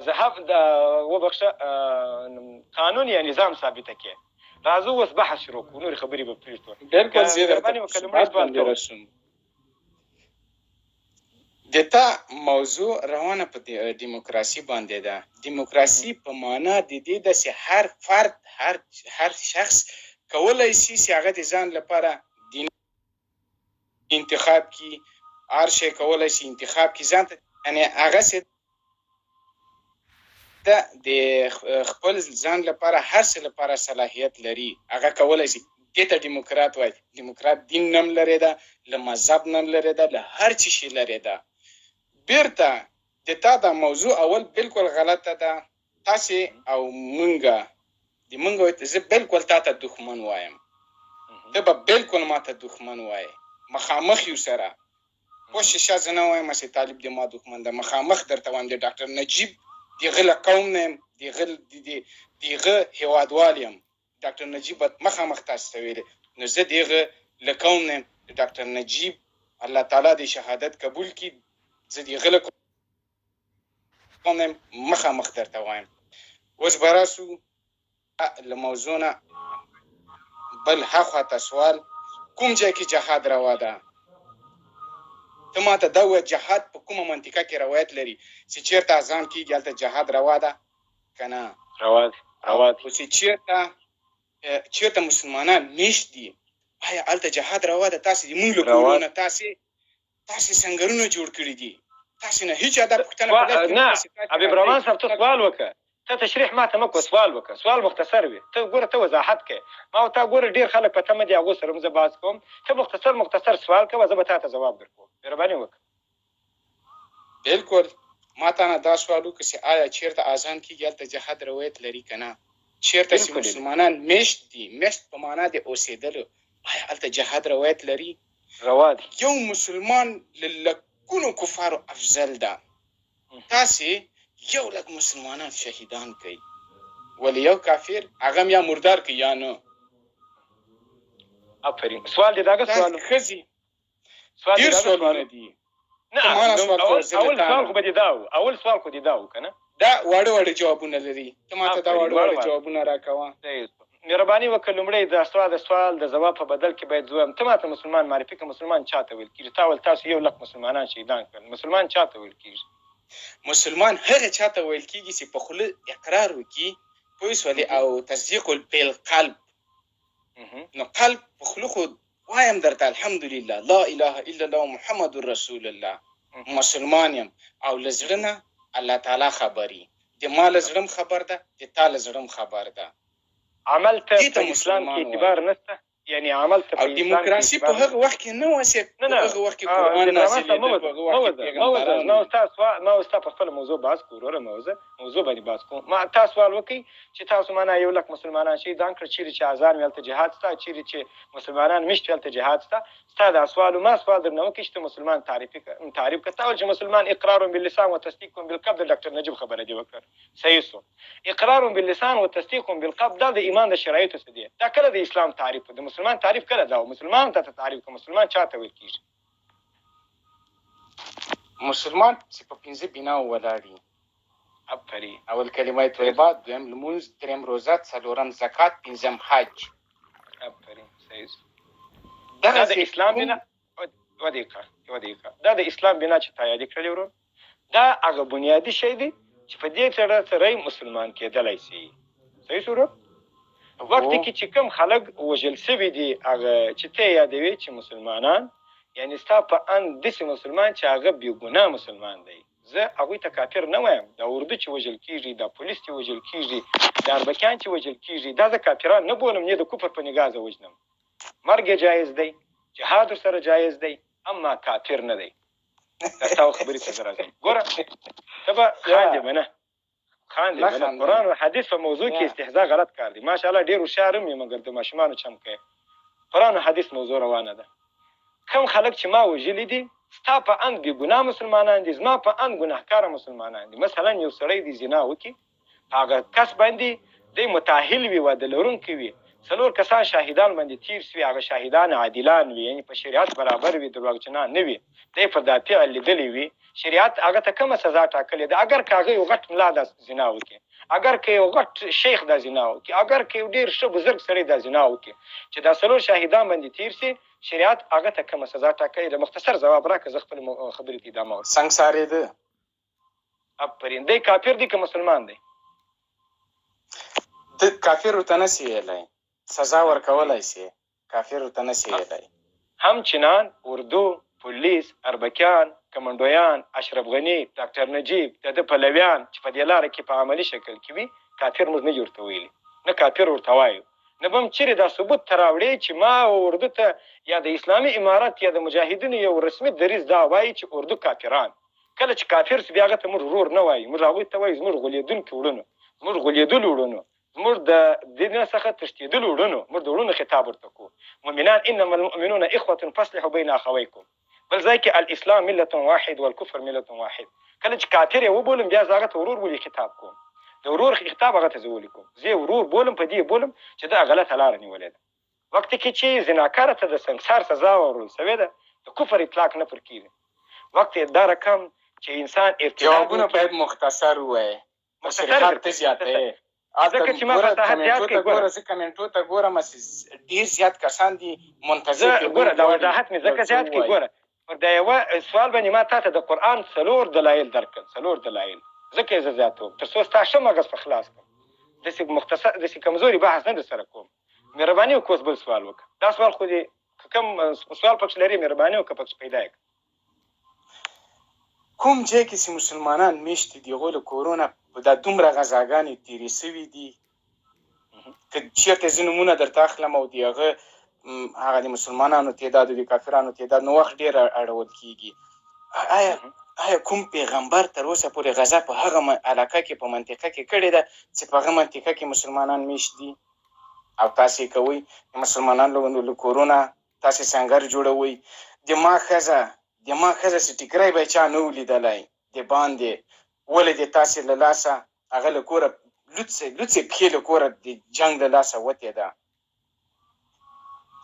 مذهب د وبخښه قانون یا نظام ثابته کړي. راځو اوس بحث شروع کړو، نورې خبرې به پرېږدو. بالکل زه درته مهرباني وکړه، لومړی سوال باندې کوه. رسوم. د تا موضوع روانه په دیموکراسي باندې ده. دیموکراسي په معنا د دې ده چې هر فرد، هر شخص کولای شي چې هغه د ځان لپاره دین انتخاب کړي، هر شی کولای شي انتخاب کړي ځان ته، یعنې هغه څه ده د خپل ځان لپاره هر څه لپاره صلاحیت لري، هغه کولای شي. دې ته دیموکرات وایي. دیموکرات دین نم لري ده، له مذهب نم لري ده، له هر څه شي لري ده. بیرته د تا دا موضوع اول بالکل غلطه ده. تاسې او مونږه د مونږ، زه بالکل تا ته دښمن وایم، ته به بالکل ما ته دښمن وایې، مخامخ یو سره پوه شه. زه نه وایم چې طالب د ما دښمن ده، مخامخ درته وایم د ډاکټر نجیب د هغه له قوم نه یم، د هغه هیوادوال یم. ډاکټر نجیب به مخامخ تاسو ته ویلې، نو زه د هغه له قوم نه یم. د ډاکټر نجیب الله تعالی د شهادت قبول کړي، زه د هغه له قوم نه یم، مخامخ درته وایم. اوس به راسو له موضوع نه بل هاخوا ته. سوال، کوم ځای کې جهاد روا ده؟ ته ما ته دا ووایه، جهاد په کومه منطقه کې روایت لري چې چېرته اذان کېږي هلته جهاد روا ده که نه؟ روا دی، روا دی. خو چې چېرته مسلمانان میشت دي، آیا هلته جهاد روا ده؟ تاسې د موږ له کورونو تاسې سنګرونه جوړ کړي دي، تاسې نه هیچا دا پوښتنه په لار کې نه. چې تاسې حبیب راځئ. رحمان صاحب، ته سوال وکړه، ته تشریح ما ته مه کوه، سوال وکړه، سوال مختصر وي. ته ګوره، ته وضاحت کوې، ما او تا ګوره ډېر خلک په تمه دي، هغو سره هم زه بحث کوم. ته مختصر مختصر سوال کوه، زه به تا ته ځواب درکوم. مهرباني وکړه. بالکل، ما تا نه دا سوال وکړ چې آیا چېرته اذان کېږي هلته جهاد روایت لري که نه؟ چېرته چې مسلمانان میشت دي، میشت په معنا د اوسېدلو، آیا هلته جهاد روایت لري؟ روا دی. یو مسلمان له لکونو کفارو افضل ده. تاسې یو لک مسلمانان شهیدان کوي، ولې یو کافر هغه هم یا مردار کوي یا نه. آفرین، سوال دې داغه سوال ښځې سوال ډېر سوالونه دي. نه، اول سوال خو به دې دا و، اول سوال خو دې دا و که نه؟ دا واړه واړه جوابونه لري، ته ما ته دا واړه واړه جوابونه راکوه. مهرباني وکړه. لومړی د ستا د سوال د ځواب په بدل کې باید زه ووایم، ته ما ته مسلمان معرفي کړه، مسلمان چا ته ویل کېږي؟ تا ویل تاسو یو لک مسلمانان شهیدان کړل، مسلمان چا ته ویل کېږي؟ مسلمان هغه چا ته ویل کېږي چې په خوله اقرار وکړي، پوه شولې، او تصدیق بالقلب. نو قلب په خوله خو وایم درته الحمدلله لا اله الا الله محمد رسول الله، مسلمان یم، او له زړه نه الله تعالی خبري، د ما له زړه هم خبر ده، د تا له زړه هم خبر ده. عمل ته په اسلام کې اعتبار نشته، یعنی عمل ته او دیموکراسي په هغه وخت کې نه وه چې نه نه په هغه وخت کې قرآن نازلېده، په هغه وخت کې پیغمبران. ما اوس تا په خپله موضوع بحث کوو وروره، موضوع باندې بحث کوو. ما تا سوال وکړي چې تاسو معنا یو لک مسلمانان شهیدان کړل، چیرې چې اذان وي هلته جهاد شته، چیرې چې مسلمانان میشت وي هلته جهاد شته. ستا دا سوال، ما سوال درنه وکړي چې ته مسلمان تعریف کړه. تا ویل چې مسلمان اقرار باللسان و تصدیق بالقلب، د ډاکټر نجیب خبره دې وکړه، صحیح سو. اقرار باللسان و تصدیق بالقلب دا د ایمان د شرایطو څخه دی. دا کله د اسلام تعریف، د مسلمان تعریف کله دا مسلمان ته تعریف کوم، مسلمان چا ته ویل کیږي؟ مسلمان چې په پنځه بناو ولاړ وي. آفرین. اول کلمه طیبه، دویم لمونځ، دریم روزه، څلورم زکات، پنځم حج. آفرین، صحیح. دا د اسلام بنا، یوه دقیقه، یوه دقیقه. دا د اسلام بنا چې تا یادې کړلې ورور، دا هغه بنیادي شی دی چې په دې سره سړی مسلمان کېدلی شي. صحیح شو ورور؟ وخت کې چې کوم خلک وژل شوي دي، هغه چې ته یادوې چې مسلمانان، یعنی ستا په اند داسې مسلمان چې هغه بې ګناه مسلمان دی، زه هغوی ته کافر نه وایم. دا اردو چې وژل کېږي، دا پولیس چې وژل کېږي، دا اربکیان چې وژل کېږي، دا زه کافران نه بولم، نه د کفر په نګاه زه وژنم. مرګ یې جایز دی، جهاد ورسره جایز دی، اما کافر نه دی. دا ستا خبرې ته زه راځم. ګوره، ته به خاندې به نه، خاندې به نه. قرآن او حدیث په موضوع کې استهزاء غلط کار دی. ماشاءالله ډېر هوښیار هم یې، مګر د ماشومانو چم کوې. قرآن او حدیث موضوع روانه ده. کوم خلک چې ما وژلي دي، ستا په اند بې ګناه مسلمانان دي، زما په اند ګناهکاره مسلمانان دي. مثلا یو سړی دی زنا وکړي، هغه کس باندې دی متاهل وي، واده لرونکی وي، څلور کسان شاهدان باندې تیر شوي، هغه شاهدان عادلان وي، یعنی په شریعت برابر وي، درواغجنان نه وي، دی پر دا فعل لیدلی وي، شریعت هغه ته کومه سزا ټاکلې ده؟ اګر که هغه یو غټ ملا دا زنا وکړي، اګر که یو غټ شیخ دا زنا وکړي، اګر که یو ډېر ښه بزرګ سړی دا زنا وکړي، چې دا څلور شاهدان باندې تېر شي، شریعت هغه ته کومه سزا ټاکلې ده؟ مختصر ځواب راکړه، زه خپلې خبرې ته ادامه ورکړم. سنګسارېده. افرین. دی کافر دی که مسلمان دی؟ د کافر ورته نه سي ویلی، سزا ورکولای سي، کافر ورته نه سي ویلی. هم چینان، اردو، پولیس، اربکیان، کمنډویان، اشرف غني، ډاکټر نجیب، د ده پلویان چې په دې لاره کې په عملي شکل کې وي، کافر موږ نه دي ورته ویلي، نه کافر ورته وایو، نه به هم چېرې دا ثبوت ته راوړې چې ما اردو ته یا د اسلامي امارت یا د مجاهدینو یو رسمي دریځ دا وایي چې اردو کافران. کله چې کافر شي بیا هغه ته موږ ورور نه وایو، موږ هغوی ته وایو زموږ غولېدونکي وړونو، زموږ غولېدلو وړونو، زموږ د دین څخه تښتېدلو وړونو، موږ د وړونو خطاب ورته کوو. مؤمنان انما المؤمنون اخوة فاصلحوا بین اخویکم. بل ځای کې الاسلام ملت واحد والکفر ملت واحد. کله چې کافر یې وبولم بیا زه هغه ته ورور ولي خطاب کوم، د ورور خطاب هغه ته زه ولي کوم؟ زه یې ورور بولم، په دې بولم چې ده غلطه لاره نیولې ده. وخت کې چې زناکاره ته د سنګسار سزا ورکړل شوې ده، د کفر اطلاق نه پر کېږي. وخت یې دا رقم چې انسان ارتداد جوابونه وکړي. باید مختصر ووایې، مختصر تشریحات ته درکړم. زیاتوې. ځکه چې ما ګوره فصاحت زیات کمنټو کړ، ته ګوره. ګوره، زه کمنټو ته ګورم چې ډېر زیات کسان دي منتظر زه دي، ګوره دا غواړي وضاحت مې یو ځکه څه زیات کړ، ووایي. ګوره پر دا یوه سوال باندې ما تا ته د قرآن څلور دلایل درکړل، څلور دلایل ځکه یې زه زیاتوم تر څو ستا ښه مغز په خلاص کړم. داسې مختصر داسې کمزوري بحث نه در سره کوم. مهرباني وکړه اوس بل سوال وکړه. دا سوال خو دې که کوم سوال پکې لرې مهرباني وکړه پکې پیدا یې کړه. کوم ځای کې چې مسلمانان میشت دي، هغوی له کورونه دا دومره غذاګانې تېرې سوي دي، که چېرته زه نومونه درته اخلم او د هغه هغه د مسلمانانو تعداد او د کافرانو تعداد، نو وخت ډېر اړول کېږي. آیا کوم پیغمبر تر اوسه پورې غزا په هغه علاقه کې، په منطقه کې کړې ده چې په هغه منطقه کې مسلمانان میشت دي؟ او تاسې کوئ د مسلمانانو له کورونه تاسې سنګر جوړوئ. د ما ښځه چې ټیکری به یې چا نه و لیدلی د باندې، ولې د تاسې له لاسه هغه له کوره لوڅې پښې له کوره د جنګ له لاسه وتې ده؟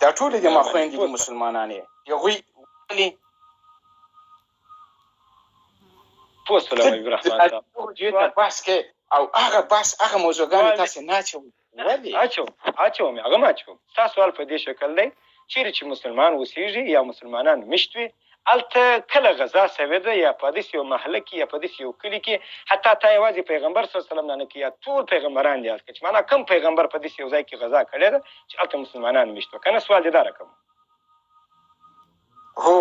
دا ټولې د ما خویندې دي مسلمانانې، هغوی ولې پوه سولم عبدالرحمن صاحب. بحث کې او هغه بحث هغه موضوعګانې تاسې نه اچوئ؟ ولې؟ اچوم، هغه ما اچوم. ستا سوال په دې شکل دی چیرې چې مسلمان اوسېږي یا مسلمانان میشت وي، هلته کله غزا سوې ده یا په داسې یو محله کې یا په داسې یو کلي کې، حتی تا یوازې پیغمبر صلی الله علیه وسلم نه کې یا ټول پیغمبران دي هلته، چې معنا کوم پیغمبر په داسې یو ځای کې غزا کړې ده چې هلته مسلمانان میشت وي؟ که نه سوال دې دا رقم. هو.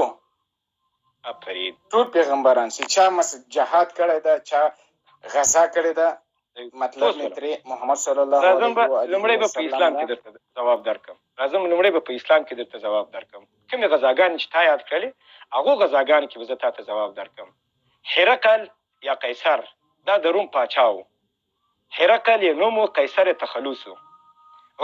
آفرین. ټول پیغمبران چې چا جهاد کړی ده، چا غزا کړې ده، مطلب مې ترې محمد صلی الله راځم به علیه وآله لومړی به په وسلم اسلام کې ده. درته ځواب درکړم. راځم لومړی به په اسلام کې درته ځواب درکړم. کومې غزاګانې چې تا یاد کړلې هغو غزاګانو کې به زه تا ته ځواب درکړم. هرقل یا قیصر دا د روم پاچا و. هرقل یې نوم و، قیصر یې تخلص و.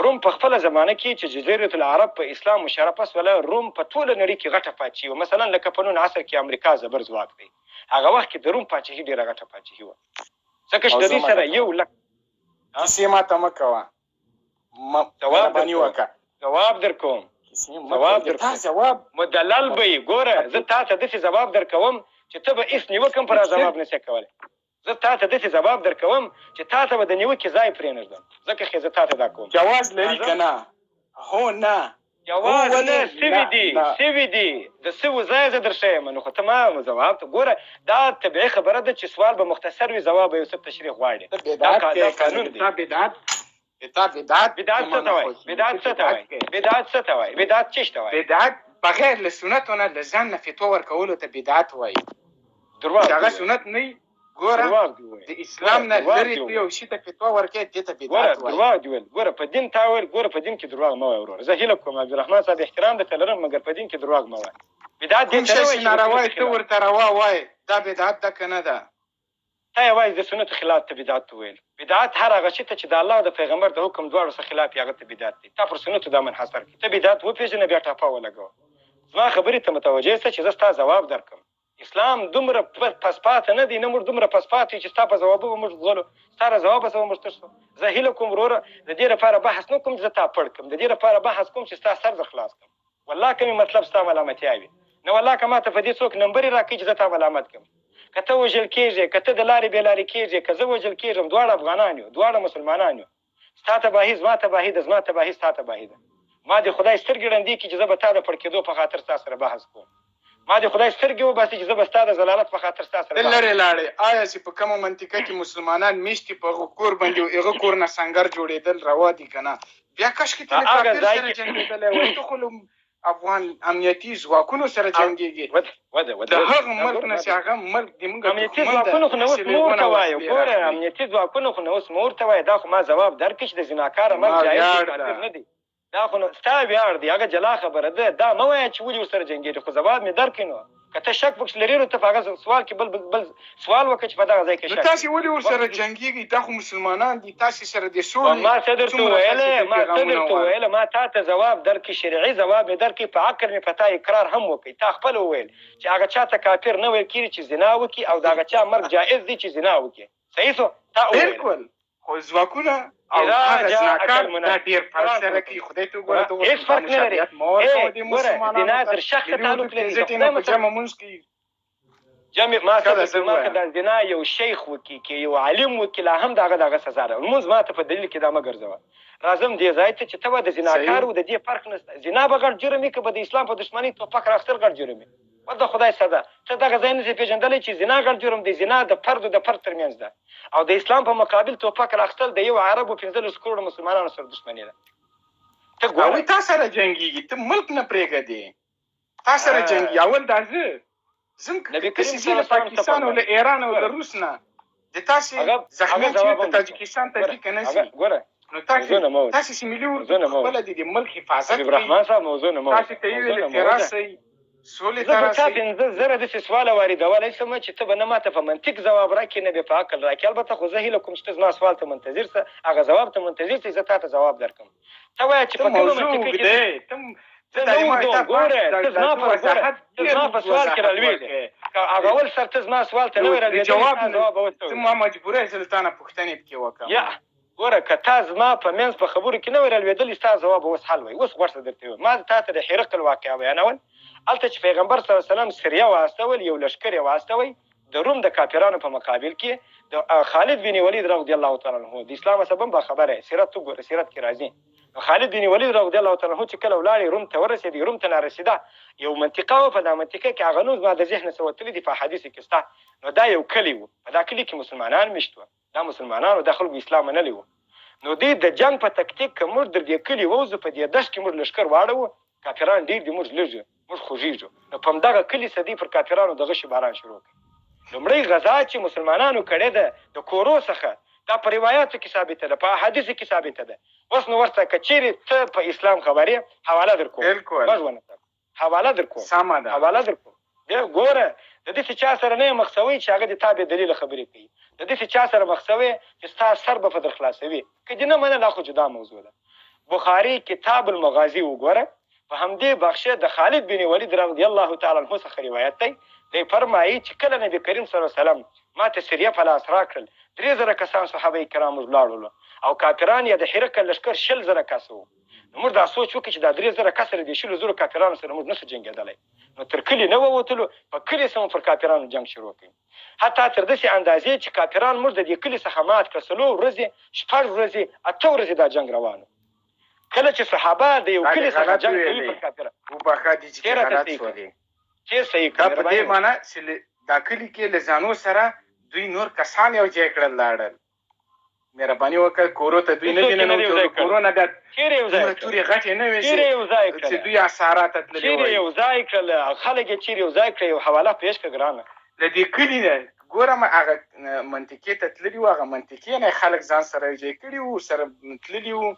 روم په خپله زمانه کې چې جزیرة العرب په اسلام مشرفه سوله، روم په ټوله نړۍ کې غټه پاچهي وه. مثلا لکه په نن عصر کې امریکا زبر ځواک دی، هغه وخت کې د روم پاچهي ډېره غټه پاچهي وه. ځکه چې د دوی سره یو لک کیسې ما ته مه کوه، مهرباني وکړه. ځواب درکوم، ځواب درکوم. ځواب مدلل به یې. ګوره زه تا ته داسې ځواب درکوم چې ته به هېڅ نیوکه هم پر ځواب نه شې کولی. زه تا ته داسې ځواب درکوم چې تا ته به د نیوکې ځای پرېنږدم، ځکه خو زه تا ته دا کوم. جواز لري که نه؟ هو نه. جواز نه، سوي دي، سوي دي، د سوو ځای زه در ښیم. نو خو ته ما ځواب ته ګوره، دا طبیعي خبره ده چې سوال به مختصر وي، ځواب به یو څه تشریح غواړي. دا قانون دی. بدعت بدعت څه ته وایي؟ بدعت څه ته وایي؟ بدعت څه ته وایي؟ بدعت څه ته وایي؟ بدعت بغیر له سنتو نه له ځان نه فتوا ورکولو ته بدعت وایي. درواغ هغه سنت نه وي. ګوره د اسلام نه لرې ته یو شي ته فتوا ورکوې، دې ته بدعت وایي. درواغ دي ویل. ګوره په دین تا ویل، ګوره په دین کې درواغ مه وایه وروره. زه هیله کوم عبدالرحمن صاحب احترام درته لرم، مګر په دین کې درواغ مه وایه. بدعت دې ته نه وایي چې ناروا ته ورته روا وایې، دا بدعت ده که نه ده؟ تا یوازې د سنتو خلاف ته بدعت وویل. بدعت هر هغه شي ته چې د الله او د پیغمبر د حکم دواړو څخه خلاف یې هغه ته بدعت دی. تا پر سنتو دا منحصر کړي. ته بدعت وپېژنه بیا ټاپه ولګوه. زما خبرې ته متوجه سه چې زه ستا ځواب درکړم. اسلام دومره پسپاته نه دی، نه موږ دومره پسپاته یو چې ستا په ځوابو موږ ځغلو، ستا له ځوابه سره موږ تښتو. زه هیله کوم وروره د دې لپاره بحث نه کوم چې زه تا پړ کړم، د دې لپاره بحث کوم چې ستا سر در خلاص کړم. والله که مې مطلب ستا ملامتیا وي، نه والله که ما ته په دې څوک نمبرې راکوي چې زه تا ملامت کړم. که ته وژل کېږې، که ته د لارې بې لارې کېږې، که زه وژل کېږم، دواړه افغانان یو، دواړه مسلمانان یو. ستا تباهي زما تباهي ده، زما تباهي ستا تباهي ده. ما دې خدای سترګې ړندې کړي چې زه به تا د پړ کېدو په خاطر ستا سره بحث کوم. ما دې خدای سترګې وباسي چې زه به ستا د ضلالت په خاطر ستا سره ته بحث لرې کوم. لاړې. آیا چې په کومه منطقه کې مسلمانان میشت دي، په هغه کور باندې او هغه کور نه سنګر جوړېدل روا دي که نه؟ بیا کاشکې ته په له هغه کافر ځای سره کې جنګېدلی وای، ته خو له افغان امنیتي ځواکونو سره جنګېږي. وده وده د وده هغه دا ملک ګوره نه ما چې هغه ملک د موږ امنیتي دښمن ده، ځواکونو خو نه اوس داسې مو ورته لېغونه وایو. وسلې ګوره راخلي. امنیتي ځواکونو خو نه اوس مو ورته وایو. دا خو ما ځواب درکړ چې د زناکاره مرګ زما جایز دی، ویاړ کافر ده. نه دی. دا خو نو ستا ویاړ دی، هغه جلا خبره ده. دا مه وایه چې ولې ورسره جنګېږي، خو ځواب مې درکړ. نو که ته شک پکښې لرې، نو ته په هغه سوال کې بل بل بل سوال وکړه چې په دغه ځای کې نو شک تاسې دی. ولې ورسره وخت جنګېږئ؟ دا خو مسلمانان دي، تاسې سره د سولې ما څه درته څومره تاسې ویلې، ته ما څه پیغامونه درته ورکړل؟ ویلې، ما تا ته ځواب درکړ، شرعي ځواب مې درکړ، په عقل مې په تا اقرار هم وکړ. تا خپل وویل چې هغه چا ته کافر نه ویل کېږي چې زنا وکړي، او د هغه چا مرګ جایز دی چې زنا وکړي. صحیح سو؟ تا وویل. بالکل، خو ځواکونه او اذا هغه جاءك زناکار دا المنافق ډیر فرق قرآن سره ورته کوي. خدای ته وګوره، قرآن ته اوس هیڅ دا فرق نه لري. مشابهت مه ورکوه ای دې ګوره، مسلمانانو زنا ته. تر شخص ملي اردو تعلق لري، پنځه د ټیمه خدای په مسلمان جمع مونځ کوي. جمع ما ښه څه ده، درته زه ما که ووایم. دا زنا یو شیخ وکي، که یو عالم وکي، لا هم دغه دغه سزا ده. لمونځ ما ته په دلیل کې دا مه ګرځوه. راځم دې ځای ته چې ته به د زناکار صحیح. و، د دې فرق نشته. زنا به غټ جرم وي که به د اسلام په دښمنۍ توپک راخیستل غټ جرم وي؟ ول د خدای سزا. ته دغه ځای نشې پېژندلی چې زنا غټ جرم دی. زنا د فرد د فرد ترمنځ ده، او د اسلام په مقابل توپک راخیستل د یو عربو 15 کروړو مسلمانانو سره دښمني ده. ته ګوره هغوی تا سره جنګېږي، ته ملک نه پرېږدې، تا سره جنګي. اول دا زه زم نبی که کریم تاسې صلی ځي له الله علیه وسلم څه پاکستان او له فرمایي؟ ایران او له ګوره روس نه د تاسې هغه هغه زخمیان ځواب چېرته هم درکوم. تاجکستان ته ګوره ځي که نه هغه ځي؟ ګوره نو تاسې موضوع نه مه وځه، تاسې چې ملي اردو موضوع نه مه خپله وځه. د دې ملک حفاظت حبیب کوي، رحمان صاحب موضوع نه مه تاسې وځه، ته یې موضوع ویلې نه چې مه وځه. راسئ، سولې زه ته به تا راسئ. 5000 داسې سواله واردولی سم چې ته به نه ما ته په منطق ځواب راکړې، نه به په عقل راکړې. البته خو زه هیله کوم چې ته زما سوال ته منتظر سه، هغه ځواب ته منتظر سه، زه تا ته ځواب درکړم. ته وایه چې ته په کومه موضوع منطقه کې اوږده یې، ته زه ته نه د ما اوږدوم. تا بحث ګوره دا ته دا زما ته په ګوره وضاحت ته ډېر زما په اوږد سوال کې وضاحت رالوېږې. ورکړې. که هغه اول سر ته زما سوال ته نه نو وای د رالوېدلی، جواب ستا نه ځواب به اوس ته ته ما مجبوره یې چې له تا نه پوښتنې پکې وکړم. یا ګوره که تا زما په منځ په خبرو کې نه وای رالوېدلی، ستا ځواب به اوس حل وای. اوس غوښته درته ویم. ما تا ته د هرقل واقعه بیانول. هلته چې پیغمبر صلی الله علیه وسلم سریه واستول، یو لښکر یې واستوی د روم د کافرانو په مقابل کې، د خالد بن ولید رضی الله تعالی عنه د اسلام سبب با خبره سیرت وګوره، سیرت کې راځي. خالد بن ولید رضی الله تعالی عنه چې کله ولاړ روم ته ورسېد، روم ته نارسیده یو منطقه وه، په دا منطقه کې هغه نوم زما د ذهن څخه وتلی دی، په حدیث کې سته. نو دا یو کلی و، په دا کلي کې مسلمانان میشت وه، دا مسلمانانو دا خلکو اسلام منلی و. نو دوی د جنګ په تکتیک که موږ در دې کلي ووځو، په دې دښت کې موږ لښکر واړوو، کافران ډېر دي، موږ لږ یو، موږ خوږېږو. نو په همدغه کلي څخه دوی پر کافرانو د غشي باران شروع کړ. لومړۍ غزا چې مسلمانانو کړې ده د کورو څخه، دا په روایاتو کې ثابته ده، په احادیثو کې ثابته ده. اوس نو ورته که چیرې ته په اسلام خبر یې، حواله درکوم. بالکل. غږ ونه کړه. حواله درکوم. سمه ده. حواله درکوم. بیا ګوره د داسې چا سره نه یې مخ سوی چې هغه دې تا بې دلیله خبرې کوي، د داسې چا سره مخ سوی چې ستا سر به په در خلاصوي. که دې نه منه، دا خو جدا موضوع ده. بخاري کتاب المغازي وګوره، په همدې بخش د خالد بن ولید رضی الله تعالی عنه څخه روایت دی. دی فرمایي چې کله نبی کریم صلی الله علیه وسلم ما ته سریه په لاس راکړل، 3000 کسان صحابه کرام موږ لاړلو، او کافران یا د هرقل لښکر 20,000 کسه وو. نو موږ دا سوچ وکړو چې دا 3000 کسه له دې 20,000 کافرانو سره موږ نه شو جنګېدلی. نو تر کلي نه ووتلو، په کلي سره مو پر کافرانو جنګ شروع کړ، حتی تر داسې اندازې چې کافران موږ د دې کلي څخه مات کړل. 4 ورځې، 6 ورځې، 8 ورځې دا جنګ روان و. کله چې صحابه د یو دا دې کلي څخه غلط جنګ کوي ویلې. پر کافرانو، وبخښه دې چې چېرته غلط صحیح کړ؟ سولې. چېرته صحیح کړ؟ دا په دې مهرباني وکړه. معنی چې دا کلي کې له ځانو سره دوی نور کسان یو ځای کړل لاړل. مهرباني وکړه، کورو ته دوی نه هیڅوک دي یې نه دی ننوتي، یو ځای او کورو نه بیا چېرې یو ځای دومره کړل؟ تورې غټې نه وې چېرې یو ځای چې کړل؟ دوی اسارا ته تللي چېرې وای. یو ځای کړل؟ خلک یې چېرې یو ځای کړل؟ یو حواله پېښ کړه ګرانه. له دې کلي نه ګوره ما هغه منطقې ته تللي وو، هغه منطقې نه خلک ځان سره یو ځای کړي وو، سره تللي وو.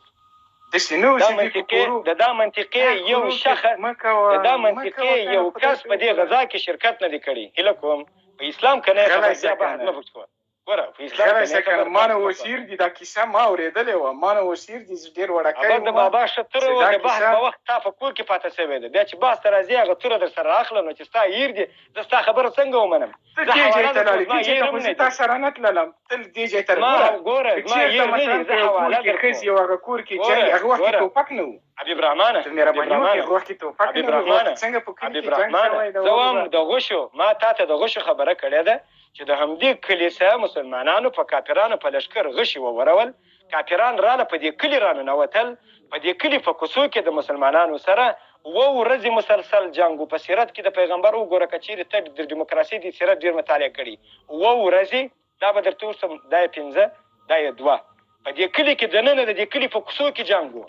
داسې نه وو دا چې دوی په منطقې کورو د دا منطقې دا یو کورو کې شخص مه کوه، د دا مه منطقې کوه کنه، یو خدای کس ته په دې وګوره. غزا کې شرکت نه دی کړی. هیله کوم په اسلام که نه یې غلی خبر، شه بیا بحث کنه. نه پکې کوه. ګوره په اسلام غلی که نه شه یې کنه، خبر، ما نه بحث مه کوه. وسیر دي، دا کیسه ما اورېدلې وه، ما نه وسیر دي، زه ډېر وړکی اول د وم بابا ښه توره چې وه، دا د بحث کیسه په وخت تا په کور کې پاته شوې ده. بیا چې بحث ته راځي هغه توره در سره راخله، نو چې ستا هیر دي، زه ستا خبره څنګه ومنم؟ ته زه دې ځای حواله ته درکوم، لاړې، زما دې ځای هیر ته هم خو نه زه دي. تا سره نه تللم، تل دې ځای ته زما ګوره. ګوره که زما چېرته هیر نه مثلا دي، په زه یو کور حواله کې درکوم. ښځې او هغه کور کې جنګ، ګوره هغه وخت کې ګوره ټوپک نه و. حبیب رحمانه، ته مهرباني وکړې، غوښ کې توپک حبیب نه وي، رحمانه، څنګه په کلي حبیب کې جنګ رحمانه، شوی ده زه وایم وروره؟ د غشو، ما تا ته د غشو خبره کړې ده چې د همدې کلي څخه مسلمانانو په کافرانو په لښکر غشي وورول، کافران راله په دې کلي راننوتل، په دې کلي په کوڅو کې د مسلمانانو سره اووه ورځې مسلسل جنګ و. په سیرت کې د پیغمبر وګوره، که چیرې ته د ډیموکراسۍ د سیرت ډېر مطالعه کړي، اووه ورځې، دا به درته وښیم، دا یې 5، دا یې 2، په دې کلي کې دننه د دې کلي په کوڅو کې جنګ و.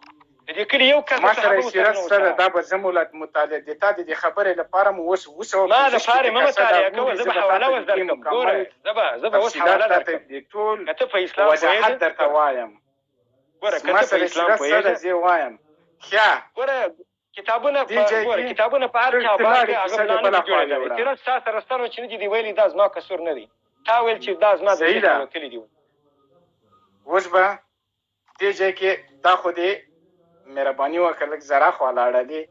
د دې کلي یو کس ما د سره صحابه سیرت سره نه شته ده، وسره. دا به زه مطالعه د تا د دې خبرې لپاره مو اوس 700 ما د پنځه پاره شپېته مه کسه دا مطالعه کوه، ګوري، زه زه به به تا حواله ته اوس د دې درکړم. ګوره، مکمل زه به اوس تفصیلات حواله تا ته درکړم. د ټول که ته په اسلام وضاحت پوهېږې، درته وایم. ګوره، که زما ته په سره اسلام سیرت شته ده، پوهېږې، زه یې وایم. ښه، ګوره کتابونه دې په ځای ګوره کې کتابونه په هر ته چا ته بار لاړې، کې هغه کیسه دې ملا نه بله دي خوا جوړېدلی. یوړه. سیرت ستا سره شته نو چې نه دي ویلي دا زما قصور نه دی، تا ویل چې دا زما د صحیح ذهن ده. وتلي دي. اوس به دې ځای کې دا خو دې مهرباني وکړه، لږ زرا خوا لاړه دې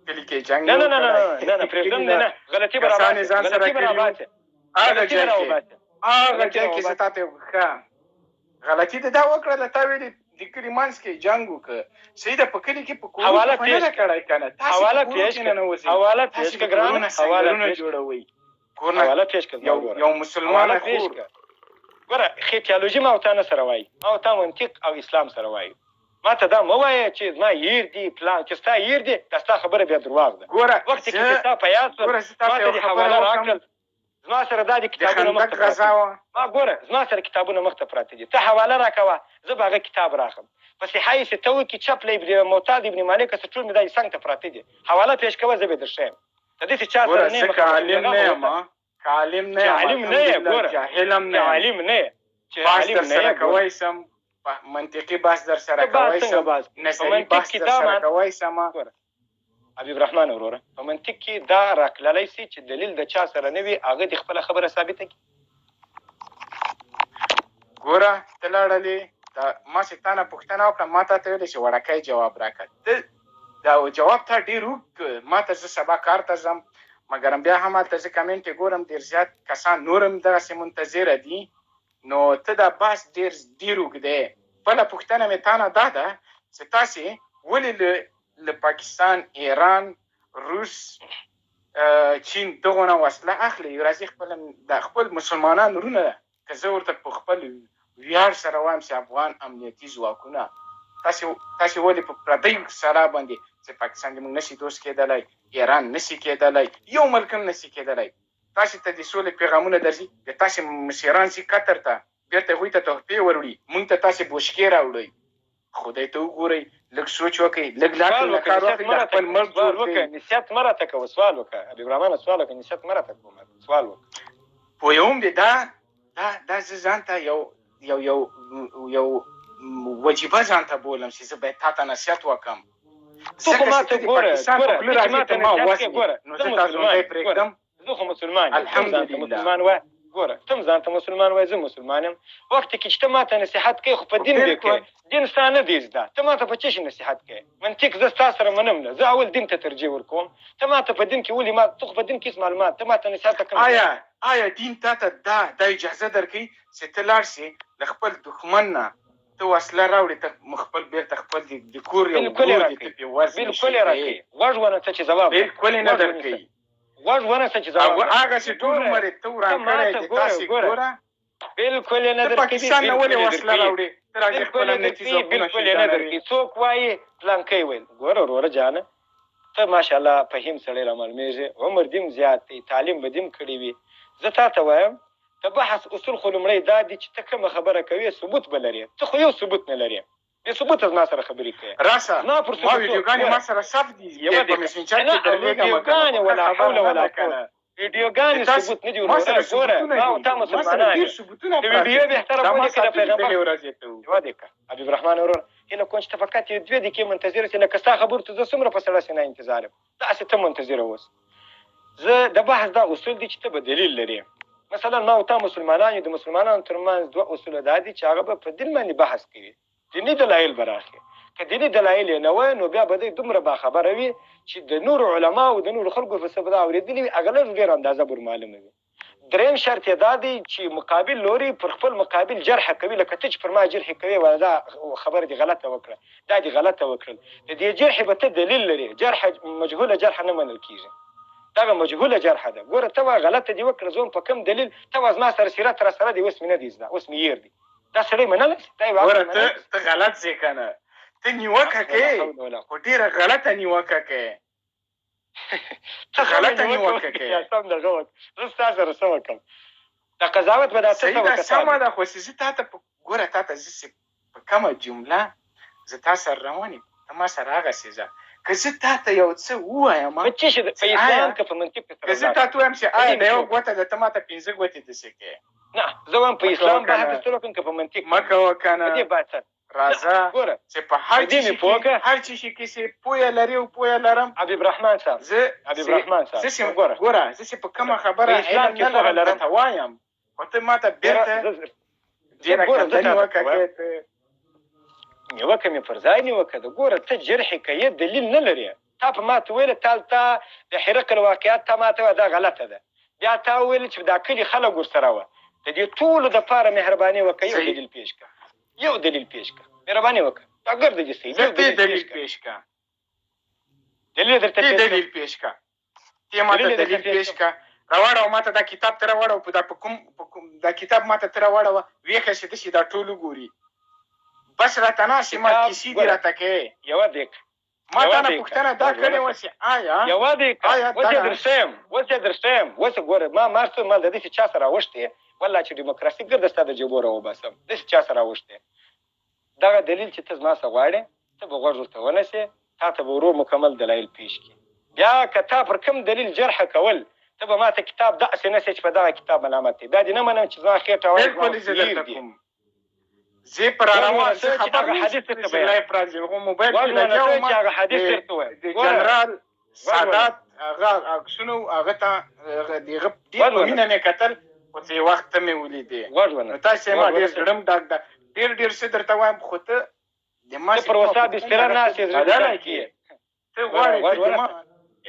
کلي کې جنګ نه نه نه نه نه وکړی، نه نه، پرېږدم کلي دې نه نه، غلطي به کسان یې راباسې، ځان سره غلطي به کړي وو. راباسې، هغه غلطي به ځای کې، راوباسې، هغه غلطي ځای کې زه راوباسې. تا ته ښه غلطي دې دا وکړله، تا ویلې د کلي منځ کې جنګ وکړه. صحیح ده، په کلي کې په کورو کې حواله خو نه پیش ده کړه، کړی که نه، تاسې په حواله کورو پیش کې کړه، ننوځئ، حواله پیش تاسې کړه د ګرانه، کورونه حواله سنګرونه پیش کړه، جوړوئ، کورونه حواله پیش کړه زما یو وروره، یو مسلمانه حواله پیش خور. کړه. ګوره خیتیالوژي ما او تا نه سره وایي، ما او تا منطق او اسلام سره وایي. ما ته دا مه وایه چې زما هیر دي پلان، چې ستا هیر دي دا ستا خبره بیا درواغ ده. ګوره وخت کې زه چې ستا په یاد شول ګوره زه تا ما ته ته یو دې خبره حواله وکړم، راکړل، زما سره دا دي د کتابونه خندق مخته پراته غزا دي. وه. ما ګوره زما سره کتابونه مخته پراته دي، ته حواله راکوه، زه به هغه کتاب راخم. په صحای ستو کې چپ له ابن معتاد ابن مالک څخه ټول مې دا څنګ ته پراته دي، حواله پیش کوه، زه به درښیم. د داسې چا ګوره سره نه زه یم که مخامخ، عالم پیغام نه به یم، ورته که عالم نه چې یم، عالم نه یې، الحمدلله ګوره جاهل هم چې نه یم، عالم نه یې، چې بحث عالم در نه سره یې، ګوره کوی سم، منطقي بحث در سره ته بحث کوی څنګه سم، بحث په نظري منطق بحث کې در دا سره مان کوی سم. ګوره حبیب رحمان وروره، په منطق کې دا راکللی سي چې دلیل د چا سره نه وي هغه دې خپله خبره ثابته کړي. ګوره ته لاړلې، دا ما چې تا نه پوښتنه وکړه، ما تا ته ویلې چې وړکی جواب راکړه، ته دا جواب تا ډېر اوږد کړ. ما ته زه سبا کار ته ځم، مګر بیا هم هلته زه کمنټ یې ګورم، ډېر زیات کسان نور هم دغسې منتظره دي، نو ته دا بحث ډېر ډېر اوږد دی. بله پوښتنه مې تا نه دا ده چې تاسې ولې له پاکستان، ایران، روس، چین دغو نه وسله اخلئ؟ راځي خپل د خپل مسلمانان وروڼه، که زه ورته په خپل ویاړ سره وایم چې افغان امنیتي ځواکونه، تاسې ولې په پردۍ سلا باندې چې پاکستان دې موږ نشي دوست کېدلی، ایران نشي کېدلی، یو ملک هم نشي کېدلی، تاسې ته د سولې پیغامونه درځي، د تاسې مشران ځي قطر ته، بېرته هغوی ته تحفې وروړي، موږ ته تاسې بوشکې راوړئ. خدای ته وګورئ، لږ سوچ وکړئ، لږ له سوال عقل نه وکړه، کار نصیحت واخلئ، مه د راته خپل کوه، ملک سوال جوړ وکړه، کړئ. نصیحت مه راته کوه، سوال وکړه حبیب رحمانه، سوال وکړه، نصیحت مه راته کوه، سوال وکړه. پوهوم دې، دا دا دا زه ځان ته یو یو یو یو وجیبه ځان ته بولم چې زه باید تا ته نصیحت وکړم، ته خو ځکه ما چې ته ته د ګوره، پاکستان په ګوره خوله ته چې راځې ما ته ته ما نصیحت کوې، وژنې، ګوره نو زه زه تا مسلمان ژوندی یم، ګوره پرېږدم؟ زه خو مسلمان یم، ته هم ځان ته الحمدلله. مسلمان وایه، ګوره ته هم ځان ته مسلمان وایې، زه مسلمان یم. وخت کې چې ته ما ته نصیحت کوې خو په دین به بالکل. کوې، دین ستا نه دی زده، ته ما ته په څه شي نصیحت کوې؟ منطق زه ستا سره منم نه، زه اول دین ته ترجیح ورکوم، ته ما ته په دین کې ولې ما ته خو په دین کې هېڅ معلومات، ته ما ته نصیحت کوم آیا آیا دین تا ته دا دا اجازه درکوي چې ته لاړ شې له خپل دښمن نه ته وسله راوړې، ته خپل بېرته خپل د کور یو بالکل یې ورور دې راکوي، ته پرې وژنې بالکل یې شي؟ راکوي. غوږ ونیسه چې ځواب درکړم، بالکل یې نه غوږ ونیسه، درکوي. غوږ ونیسه چې ځواب درکړم. هغسې ټول ګوره عمر یې ته ته وران ما کړی ته د ګوره، تاسې. ګوره ګوره بالکل یې نه ته درکوي، پاکستان نه بالکل ولې یې وسله درکوي، راوړې؟ ته راځې بالکل خپل یې امنیتي درکوي، ځواکونه بالکل یې نه شهیدانوې. درکوي. څوک وایي پلانکی ویل؟ ګوره وروره جانه، ته ماشاءالله فهیم سړی را معلومېږې، عمر دې هم زیات دی، تعلیم به دې هم کړی وي. زه تا ته وایم د بحث اصول خو لومړی دا دي چې ته کومه خبره کوې ثبوت به لرې، ته خو یو ثبوت نه لرې، بې ثبوته زما سره خبرې کوې. راسه زما پر ما ثبوتو ویډیوګانې ګوره ما سره ثبت دي، یوه په دقیقه مسنجر نه کې درلېږم که نه، ویډیوګانې خو ښه ولا خبره حول نه ولا ده که قوت، نه. ویډیوګانې د تاسې ثبوت نه دي ما وروره. سره ګوره ثبوتونه ما او دي، تا ما سره مسلمانان ډېر یو، ثبوتونه د پراته ویډیو دي، بهتره دا ما بولې که د ساتلي پیغمبر؟ بلې ورځې ته وو. یوه دقیقه حبیب رحمان ورور، هیله کوم چې ته فقط یو دوې دقیقې منتظر شې، لکه ستا خبرو ته زه څومره په سړه سینه انتظار یم، داسې ته منتظر اوسه. زه د بحث دا اصول دي چې ته به دلیل لرې. مثلا ما او تا مسلمانان یو، د مسلمانانو ترمنځ دوه اصول دا دي چې هغه به په دین باندې بحث کوي، دیني دلایل به راخلي. که دیني دلایل یې نه وای نو بیا به دی دومره باخبره وي چې د نورو علماو د نورو خلکو په څه به دا اورېدلي وي، هغه لږ ډېره اندازه به ور معلومه وي. دریم شرط یې دا دی چې مقابل لوری پر خپل مقابل جرح کوي، لکه ته چې پر ما جرح کوې، وایه دا خبره دې غلطه وکړه، دا دې غلطه وکړل، د دې جرحې به ته دلیل لرې، جرح مجهوله جرح نه منل کېږي، دغه مجهوله جرح ده. ګوره ته وایه غلطه دې وکړه، زه په کوم دلیل؟ ته وایه زما سره سیرت راسره دی، اوس مې نه دی زده، اوس مې هېر دی. دا سړی منلی شي؟ دا یو ګوره ته غلط ځې که نه، ته نیوکه کوې خو ډېره غلطه نیوکه کوې. ته غلطه نیوکه کوې. سم دغه وکړه، زه ستا سره څه وکړم؟ دا قضاوت به دا ته څه وکړه؟ سمه ده، خو چې زه تا ته ګوره تا ته زه چې په کومه جمله زه تا سره روان یم، ته ما سره هغسې ځه. که زه تا ته یو څه ووایم، په څه شي، په اسلام که په منطق که زه تا ته ووایم چې آیا دا یوه ګوته ده، ته ما ته 5 ګوتې داسې کوې. نه، زه وایم په اسلام بحث ستر وکړم که په منطق؟ مه کوه که نه. په دې بحث راځه چې په هر هر څه شي کې چې پوهه لرې او پوهه لرم. حبیب رحمان صاحب، زه حبیب رحمان صاحب، زه ګوره زه چې په کومه خبره علم نه لرم درته وایم، خو ته ما ته بېرته ډېره ګنده نیوکه کوې. ته نیوکه مې پر ځای نیوکه ده. ګوره ته جرحې کوې، دلیل نه لرې. تا په ما ته ویل تا د هرقل واقعیت تا ما ته ویل دا غلطه ده، بیا تا ویل چې دا کلي خلک ورسره وه. د دې ټولو دپاره مهرباني وکړه، یو دلیل پېښ کړه، یو دلیل پېښ کړه، مهرباني وکړه. دا ګرده دې صحیح، یو دلیل پېښ کړه. دلیل درته پېښ دلیل پېښ کړه، ته ما ته دلیل پېښ کړه. راوړه ما ته دا کتاب ته راوړه، په دا په کوم دا کتاب ما ته ته راوړه، ویښه شي داسې دا ټول وګوري. بس راته ناست ما کیسې دې راته کوې. یوه دقیقه ما تا نه پوښتنه دا کړې وه چې آیا یوه دقیقه اوس یې درښیم، اوس یې درښیم. اوس ګوره ما ما څه ما د داسې چا سره راوښتې، والله چې ډیموکراسي ګرده ستا د جېبو راوباسم، داسې چا سره راوښتې. دغه دلیل چې ته زما څخه غواړې، ته به غوږ ورته ونیسې، تا ته به ورو مکمل دلایل پېښ کړي. بیا که تا پر کوم دلیل جرح کول، ته به ما ته کتاب داسې نه سې چې په دغه کتاب ملامت دی. دا دې نه منم چې زما خېټه وایي، بالکل زه درته کوم. زه پر روان زه خبر نه حدیث درته بیان لایف راځي، خو موبایل کې لګیا وم چې هغه حدیث درته وایم. د جنرال سادات هغه عکسونه هغه ته دغه ډېر په مینه مې کتل، خو څه وخت ته مې ولیدې. نو تاسې ما ډېر زړه م ډاک ده، ډېر ډېر څه درته وایم، خو ته د ما ته پر وسا بستره ناست یې، زړه دې ډک یې. ته غواړې ته ما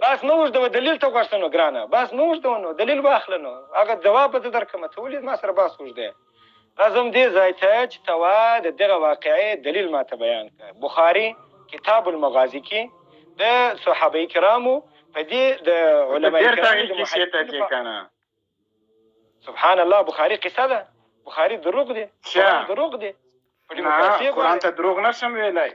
بس مه اوږدوه، دلیل ته غوښته نو ګرانه، بس مه اوږدوه نو دلیل واخله نو هغه ځواب به زه درکړم. ته ولې زما سره بحث اوږدوې؟ راځم دې ځای ته چې ته وا د دغه واقعې دلیل ما ته بیان کړه. بخاري کتاب المغازي کې د صحابه کرامو په دې د علماء کرامو سبحان الله، بخاري قصه ده، بخاري دروغ دی، قرآن دروغ دی. په ډیموکراسي قرآن ته دروغ نه شم ویلی.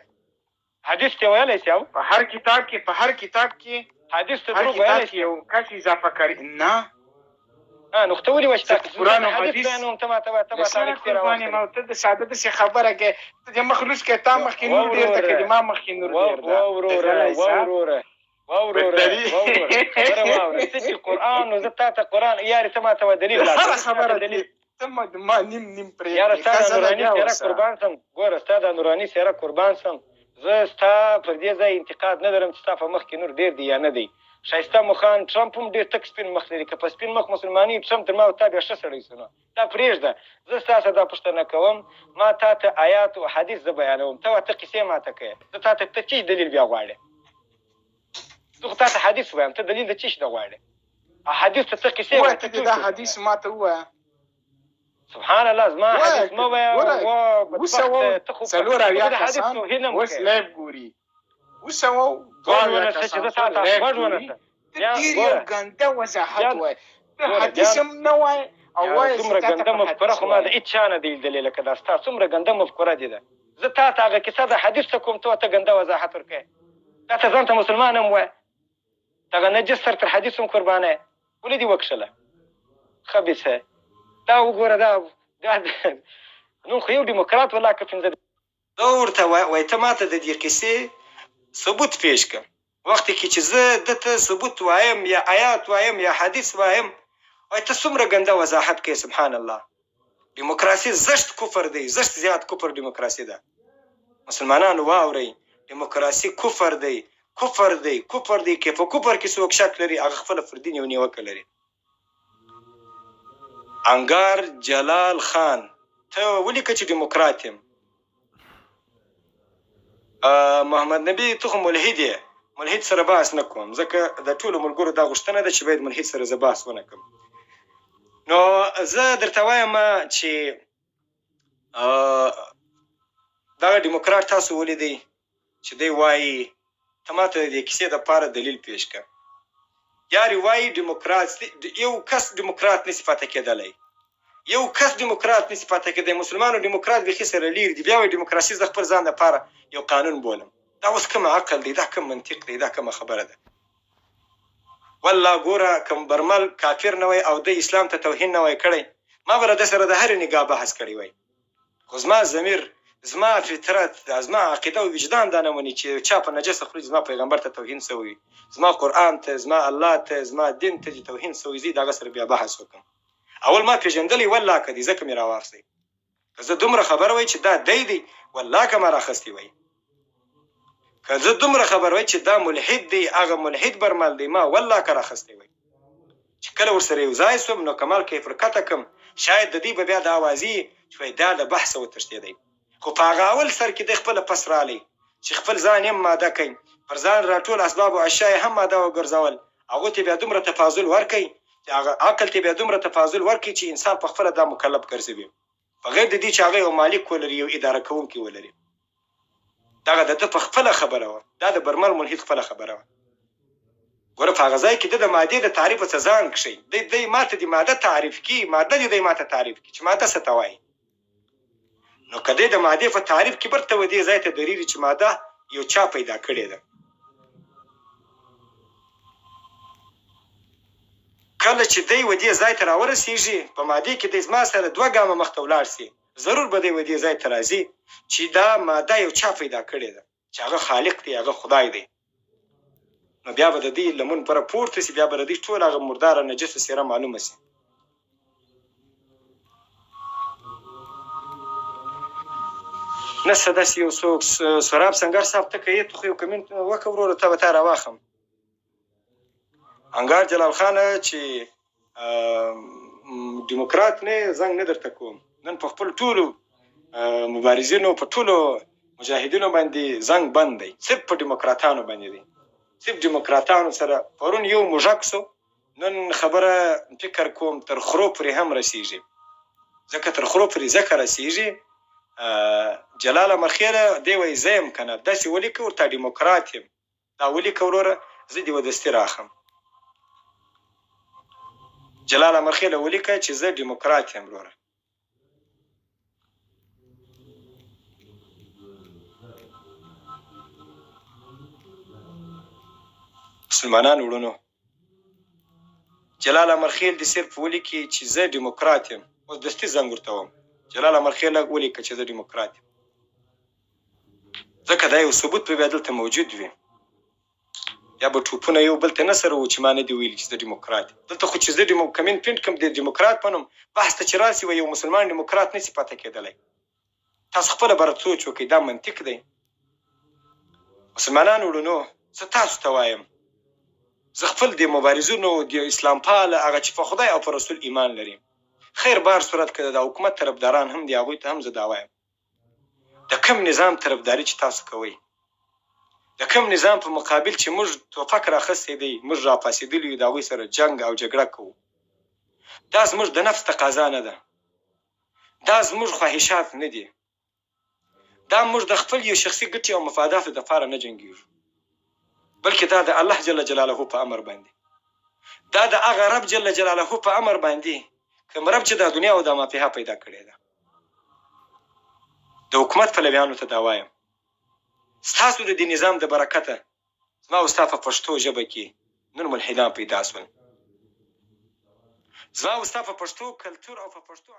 حدیث ته ویلی شي؟ په هر کتاب کې، په هر کتاب کې حدیث ته دروغ ویلی شي یو کس اضافه کړي نه. نو ته ولې وایې چې قرآن او حدیث بیانوم؟ ته ما ته وایې، ته ما ته هغه کیسې راواخلې. ما ته د ساده داسې خبره کوې، ته دې مخ لوڅ کړې، تا مخکې نور ډېر ده که د ما مخکې نور ډېر ده. وروره وروره وروره وروره، خبره واوره. څه چې قرآن، نو زه تا ته قرآن یارې، ته ما ته وایې دلیل راکړه. هره خبره دلیل ته ما نیم نیم پرېږدې. یاره ستا د نوراني څېره قربان سم، ګوره ستا د نوراني څېره قربان سم. زه ستا پر دې ځای انتقاد نه لرم چې ستا په مخ کې نور ډېر دی یا نه دی. ښایسته مخان ټرمپ هم ډېر تک سپین مخ لري، که په سپین مخ مسلماني ټرمپ تر ما او تا بیا ښه سړی سو. نو دا پرېږده، زه ستا سره دا پوښتنه کوم، ما تا ته آیات او حدیث زه بیانوم، ته ته قصې ما ته کوې، زه تا ته ته چیش دلیل بیا غواړې؟ زه خو تا ته حدیث وایم، ته دلیل د چیش نه غواړې؟ حدیث ته ته قصې وایې، ته دا حدیث ما ته ووایه. سبحان الله، زما حدیث مه وایه. وسوه 74 کسان اوس live ګوري، وسوه 72 کسان غوږ ونیسه. ته ډېر یو ګنده وضاحت وایې، ته حدیث هم نه وایې او وایې څومره ګنده مفکوره خو ما د هېچا نه دی لیدلې لکه دا ستا څومره ګنده مفکوره دې ده. زه تا ته هغه کیسه د حدیث څه کوم، ته ته ګنده وضاحت ورکوې. تا ته ځان ته مسلمان هم وایې، دغه نجس سر تر حدیث هم قربانه یې، ولې دې وکښله خبیثه؟ دا وګوره، دا نو خو یو دیموکرات ولا که پنځه دا ورته وایي، ته ما ته د دې قصې ثبوت پېښ کړه. وخت کې چې زه ده ته ثبوت وایم یا آیات وایم یا حدیث وایم، وایي ته څومره ګنده وضاحت کوې. سبحان الله، دیموکراسي زشت کفر دی، زشت زیات کفر دیموکراسي ده. مسلمانانو واورئ، دیموکراسي کفر دی، کفر دی، کفر دی. که په کفر کې څوک شک لري، هغه خپله پر دین یو نیوکه لري. انګار جلال خان، ته ولیکه چې دیموکرات یم. محمد نبی، ته خو ملحد یې، ملحد سره بحث نه کوم، ځکه د ټولو ملګرو دا غوښتنه ده چې باید ملحد سره زه بحث ونه کړم. نو زه درته وایم چې دغه دیموکرات تاسو ولیدئ چې دی وایي ته ماته د دې کیسې دپاره دلیل پیش کړه. یاري وایي دیموکرات یو کس دیموکرات نشي پاتې کېدلی، یو کس دیموکرات نشي پاتې کېدی. مسلمانو دیموکرات بیخي سره لیرې دي، بیا وایي دیموکراسي زه خپل ځان دپاره یو قانون بولم. دا اوس کوم عقل دی؟ دا کوم منطق دی؟ دا کومه خبره ده؟ والله ګوره کوم برمل کافر نه وای او د اسلام ته توهین نه وای کړی، ما به له ده سره د هرې نګاه بحث کړی وای. خو زما ضمیر، زما فطرت، زما عقیده او وجدان دا نه مني چې یو چا په نجسه خوله زما پیغمبر ته توهین سوی وي، زما قرآن ته، زما الله ته، زما دین ته چې توهین سوی، زه د هغه سره بیا بحث وکړم. اول ما پېژندلی والله که دی، ځکه مې راواخیستی. که زه دومره خبر وای چې دا دی دی، والله که ما راخستی وای. که زه دومره خبر وای چې دا ملحد دی، هغه ملحد برمل دی، ما والله که راخستی وای. چې کله ورسره یو ځای سوم نو کمال که یې پر کته کم، شاید د دوی به بیا دا اوازې چې وایي دا له بحثه وتښتېدی. خو په هغه اول سر کې دی خپله پس رالی چې خپل ځان یې هم ماده کړ، پر ځان راټول اسباب او اشیا یې هم ماده وګرځول، هغو ته بیا دومره تفاضل ورکړ چې هغه عقل ته بیا دومره تفاضل ورکړ چې انسان په خپله دا مکلف ګرځوي، بغیر د دې چې هغه یو مالک ولري، یو اداره کوونکی ولري. دغه د ده په خپله خبره وه، دا د برمل ملحد خپله خبره وه. ګوره په هغه ځای کې ده د مادې د تعریف څه ځان کښی دی، دی ماته د ماده تعریف کی، ماده دې دی ماته تعریف کی چې ماده څه ته وایي. نو که دی د مادې په تعریف کې برته و دې ځای ته درېږي چې ماده یو چا پیدا کړې ده، کله چې دی و دې ځای ته راورسېږي په مادې کې دی زما سره دوه ګامه مخته ولاړ سي، ضرور به دی و دې ځای ته راځي چې دا ماده یو چا پیدا کړې ده چې هغه خالق دی، هغه خدای دی. نو بیا به د دې لمن پر پورته سي، بیا به د دې ټول هغه مرداره نجسه څېره معلومه سي. نسته داسې یو څوک. سهراب سنګر صاحب ته که یې ته خو یو کمنټ وکړه وروره، ته به تا راواخم. انګار جلال خان چې دیموکرات نه زنګ نه درته کوم، نن په خپل ټولو مبارزینو په ټولو مجاهدینو باندې زنګ بند دی، صرف په دیموکراتانو باندې دی، صرف دیموکراتانو سره. پرون یو موږک سو، نن خبره فکر کوم تر خرو پورې هم رسیږي، ځکه تر خرو پورې ځکه رسیږي. جلال امرخېله دی وایي زه یم که نه، داسې ولیکه ورته دیموکرات یم، دا ولیکه وروره زه دې ودستي راخم. جلال امرخېله ولیکه چې زه دیموکرات یم وروره. مسلمانان وړونو، جلال امرخېل دې صرف ولیکي چې زه دیموکرات یم، اوس دستي زنګ ورته وم. جلال امرخېل ولیکه چې زه دیموکرات یم، ځکه دا یو ثبوت به بیا دلته موجود وي. یا به ټوپونه یو بل ته نه سره وو چې ما نه دي ویلي چې زه دیموکرات یم. دلته خو چې زه کمین پینټ کوم د دیموکرات په نوم بحث ته چې راسي وایي یو مسلمان دیموکرات نه شي پاتې کېدلی. تاسو خپله بره سوچ وکړئ، دا منطق دی. مسلمانان وړونو، زه تاسو ته وایم، زه خپل د مبارزینو د اسلام پاله هغه چې په خدای او په رسول ایمان لري، خیر بار صورت که د حکومت طرفداران هم دي، هغوی ته هم زه دا وایم، د کوم نظام طرفداري چې تاسو کوئ، د کوم نظام په مقابل چې موږ توپک راخستی دی، موږ راپاڅېدلي یو، د هغوی سره جنګ او جګړه کوو، دا زموږ د نفس تقاضا نه ده، دا زموږ خواهشات نه دي، دا موږ د خپل یو شخصي ګټې او مفاداتو دپاره نه جنګېږو، بلکې دا د الله جل جلاله په امر باندې، دا د هغه رب جل جلاله په امر باندې کوم رب چې دا دنیا او دا مافیها پیدا کړې ده. د حکومت پلویانو ته دا وایم، ستاسو د دې نظام د برکته زما او ستا په پښتو ژبه کې نن ملحدان پیدا شول، زما او ستا په پښتو کلتور او په پښتو